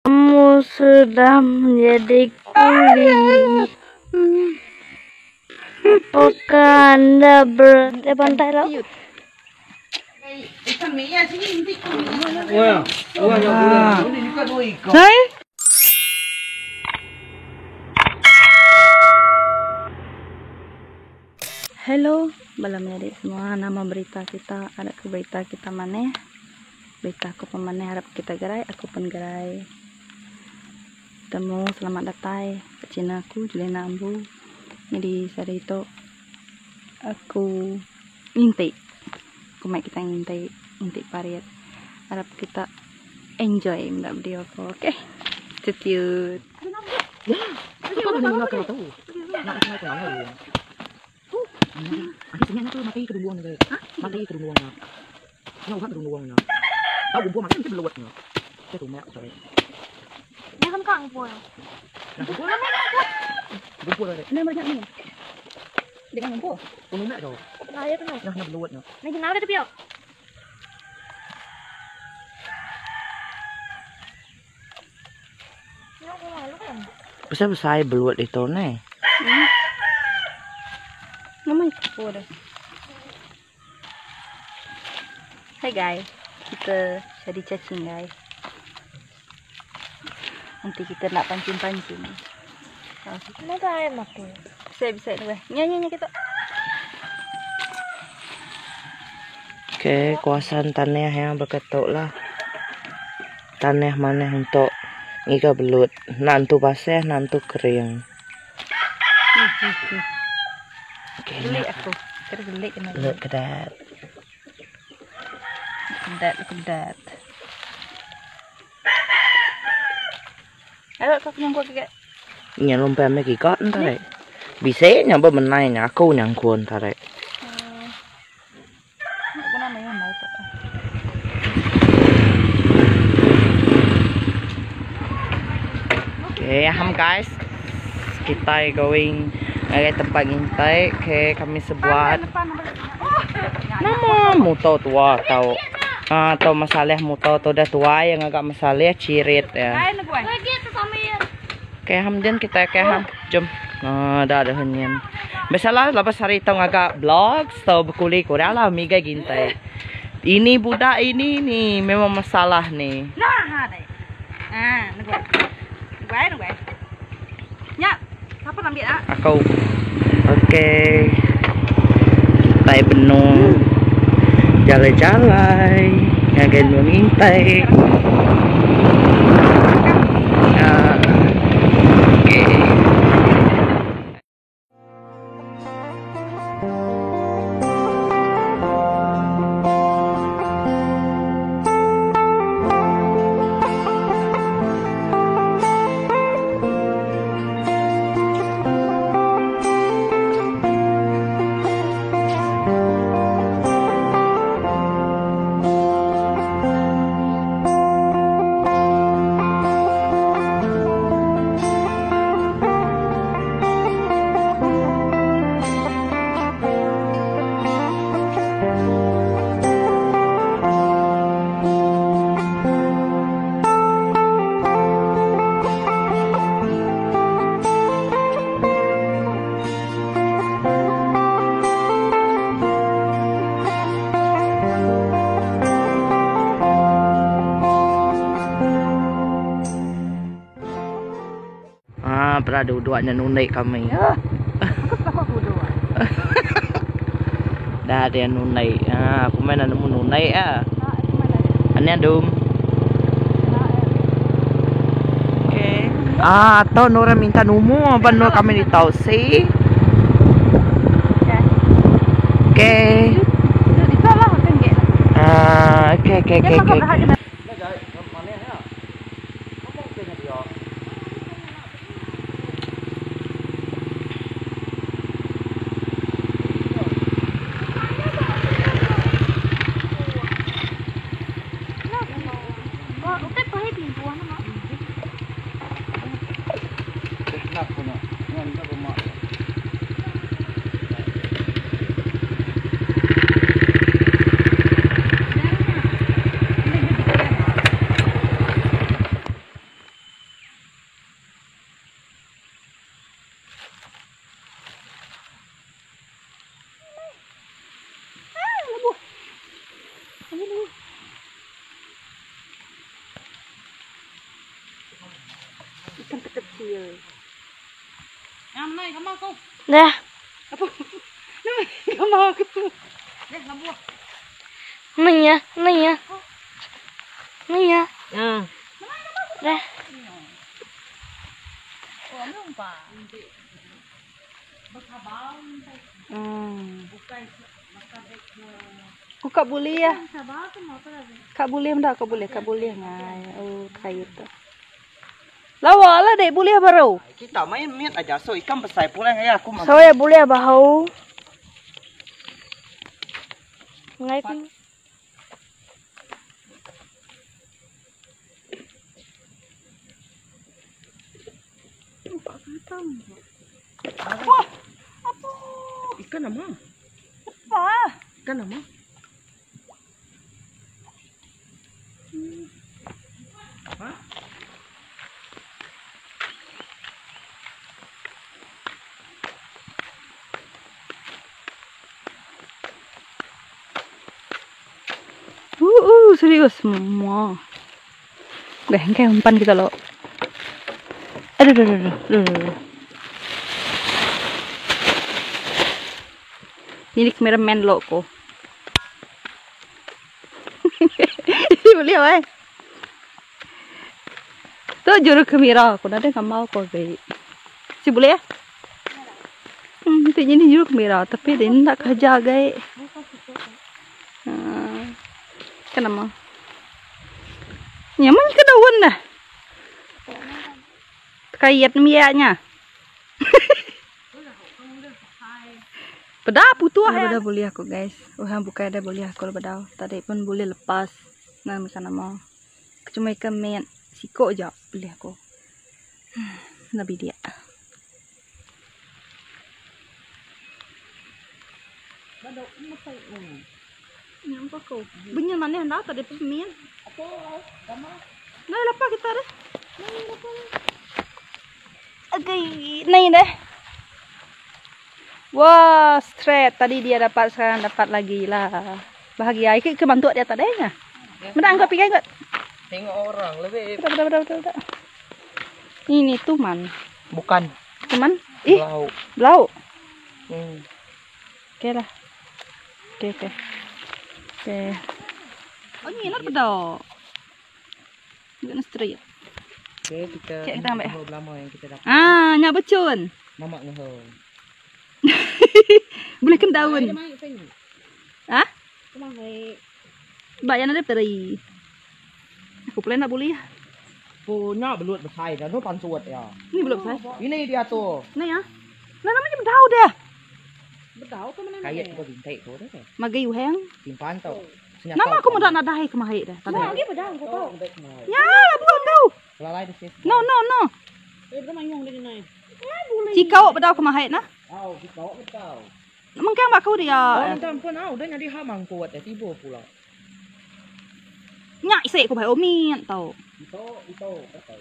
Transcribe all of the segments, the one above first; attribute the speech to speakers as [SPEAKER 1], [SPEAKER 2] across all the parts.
[SPEAKER 1] Kamu sudah menjadi kuli. Apakah anda berada pantai laut? Hello bala menyadi semua nama berita kita arap ke berita kita manah. Berita aku pun manah arap kita gerai aku pun gerai. Temu selamat datai ba channel aku Julina Ambu. Nyadi sehari tu aku nginti. Aku mai kita nginti, nginti parit. Arap kita enjoy meda video aku okay. Stay tune.
[SPEAKER 2] Besai-besai belut ditu neh.
[SPEAKER 1] Nama iku deh. Hai guys, kita jadi cacing guys. Nanti kita nak pancing-pancing. Kenapa air mati? Bisa bisa tu. Nya nya nya kita.
[SPEAKER 2] Okey, kawasan tanah yang berketuk lah. Tanah manah untuk ngiga belut. Nak entu basah, nak entu kering. Okay,
[SPEAKER 1] Gelik aku. Kena gelik kena.
[SPEAKER 2] Look at that.
[SPEAKER 1] Look at that, look at that. Ayo kau nyangkut ke?
[SPEAKER 2] Nya lompat ambil giga entar. Bisa nya bermenai nya aku nyangkut entar.
[SPEAKER 1] Aku nama yang mau tak.
[SPEAKER 2] Okay, ham guys. Kita going ngagai tempat ngintai. Okay, kami sebuat nama muto tua atau atau masalah muto tu dah tua yang agak masalah cirit ya. Okay, ham din kita okay ham. Jom. Dah ada henyan. Biasalah lepas hari tu agak vlog atau berkuli kurang lah migai gintai. Ini budak ini nih memang masalah nih.
[SPEAKER 1] Nah, ha deh. Ah, nunggu. Nunggu, nunggu. Ya, siapa nak ambil ah?
[SPEAKER 2] Aku. Okey. Kita benung jalan-jalan ngagai mengintai. Okey. Berada dua nya nunai kami.
[SPEAKER 1] Aku takut bodoh.
[SPEAKER 2] Dah ada yang nunai. Aku main nemu nunai ah. Ani adum. Okey. Atau Nora minta numu apa Nora kami di tausi. Okey. Okey okey okey okey.
[SPEAKER 1] Ikan terkecil.
[SPEAKER 3] Dah.
[SPEAKER 1] Apa? Gambar aku tu.
[SPEAKER 3] Ni ya, ni ya. Ni ya. Dah.
[SPEAKER 1] Ku kak boleh ya. Kak boleh dah, kak boleh, kak boleh ngai. Oh, kait tu. Lawa lah dek boleh baru.
[SPEAKER 2] Kita main miat aja so ikan besar pulang ya aku.
[SPEAKER 3] Saya boleh bahau. Ngai ku.
[SPEAKER 1] Wah, apa?
[SPEAKER 2] Ikan nama?
[SPEAKER 1] Apa?
[SPEAKER 2] Ikan nama? Hah?
[SPEAKER 1] Serius semua. Gak kayak umpan kita loh. Aduh, aduh, aduh, aduh, aduh. Ini kameraman lo kok. Boleh apa? Tu juru kamera aku ada nggak mau kok be. Si boleh ya? Ini juru kamera tapi dia nak kerja guys. Kenapa? Nyaman ke daun dah. Kayat miaknya. Pedah putu ah. Dah boleh aku guys. Oh, bukan ada boleh aku bedau. Tadi pun boleh lepas. Nah, macam nama. Cuma ikan main sikok je boleh aku. Nabi dia. Nampak kau. Bunyi mana anda tadi pun main.
[SPEAKER 2] Apa? Sama.
[SPEAKER 1] Nah, lepas kita dah. Okey, ni deh. Wah, straight. Tadi dia dapat, sekarang dapat lagi lah. Bahagia. Ikut ke bantu dia tadi nya. Mana angkat pergi ikut.
[SPEAKER 2] Tengok orang lebih.
[SPEAKER 1] Betul, betul, betul, betul. Ini tuman.
[SPEAKER 2] Bukan.
[SPEAKER 1] Tuman? Ih,
[SPEAKER 2] Belau.
[SPEAKER 1] Belau. Okey lah. Okey, okey. Okey. Oh, ni nak bedok. Bukan straight.
[SPEAKER 2] Okey, kita
[SPEAKER 1] Okey, kita ambil.
[SPEAKER 2] Lama yang kita dapat.
[SPEAKER 1] Ah, nyak becun.
[SPEAKER 2] Mamak ngeho.
[SPEAKER 1] Boleh kan daun. Hah? Bak yang ada teri. Aku plan nak boleh ya.
[SPEAKER 2] Punya belut besar dah, no pansuat ya.
[SPEAKER 1] Ini belut besar.
[SPEAKER 2] Ini dia tu.
[SPEAKER 1] Ni ya. Nah, namanya bedau dia.
[SPEAKER 2] Kayat tu bintai tu dah.
[SPEAKER 1] Magai uheng.
[SPEAKER 2] Simpan tau.
[SPEAKER 1] Nama aku muda nak dahi kemahit dah. Tadi.
[SPEAKER 3] Dia bedau kau tahu.
[SPEAKER 1] Ya, lah buang kau.
[SPEAKER 2] Lalai di sini.
[SPEAKER 1] No, no, no. Cikau bedau kemahit nah.
[SPEAKER 2] Oh, cikau bedau.
[SPEAKER 1] Mengkang bak kau dia.
[SPEAKER 2] Oh, minta ampun ah, udah jadi hamang kuat ya tiba pula.
[SPEAKER 1] Nyak isek aku bai omi tau.
[SPEAKER 2] Itu, itu, betul.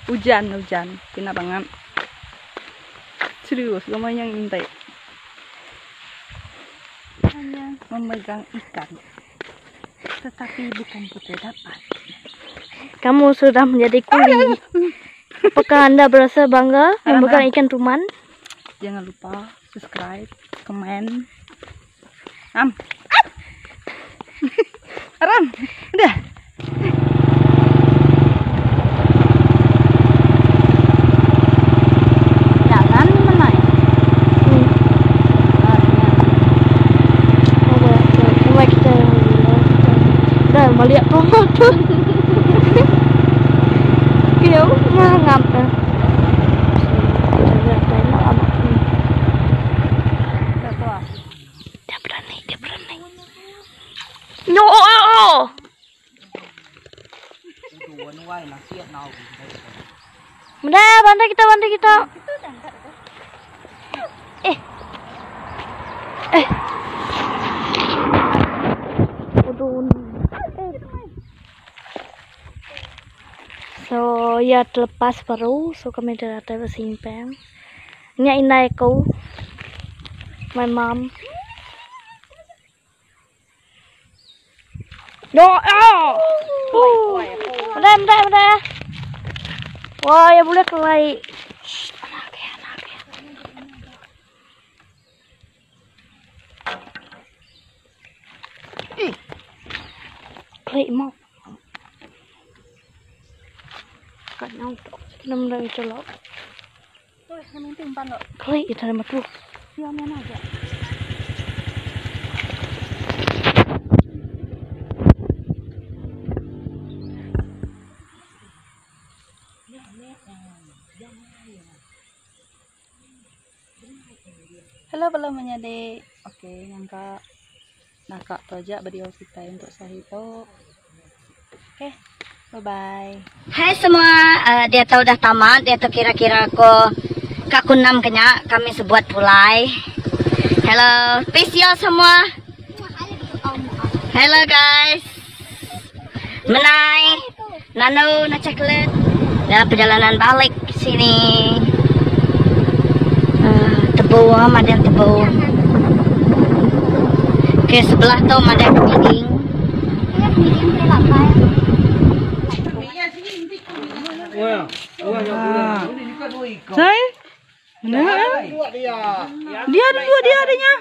[SPEAKER 1] Hujan, hujan, kena banget. Serius, lumayan yang intai. Hanya memegang ikan, tetapi bukan kita dapat.
[SPEAKER 3] Kamu sudah menjadi kuli. Apakah Anda berasa bangga memegang ikan tuman?
[SPEAKER 1] Jangan lupa subscribe, komen. Am. Aram, udah. Jangan menaik.
[SPEAKER 3] Dah balik tu. Kêu ngap. Benda, bantai kita, bantai kita. Eh. Eh. Aduh. So, ya terlepas baru. So, kami dah datai ba simpang. Nya indai aku. My mom.
[SPEAKER 1] No, ah.
[SPEAKER 3] Bentar, bentar, bentar. Wah, ya boleh kelai. Shh, anak ya, anak ya. Kelai mau.
[SPEAKER 1] Kat nyau.
[SPEAKER 3] Kita mula itu loh.
[SPEAKER 1] Tuh, yang penting pan lo.
[SPEAKER 3] Kelai itu ada matu.
[SPEAKER 1] Siapa mana aja. Hello bala menyadi. Okey, nyangka naka tu aja video kita untuk sehari tu. Okey, bye bye.
[SPEAKER 4] Hai semua, uh, dia tahu dah tamat, dia tahu kira-kira ko ka kunam kenya kami sebuat pulai. Hello, peace yo semua. Hello guys. Menai, nano na coklat dalam perjalanan balik ke sini. Uh, tebu, ah, madang tebu. Ke sebelah tu madang kemiding.
[SPEAKER 1] Sai? Mana? Dia ada dua dia adanya.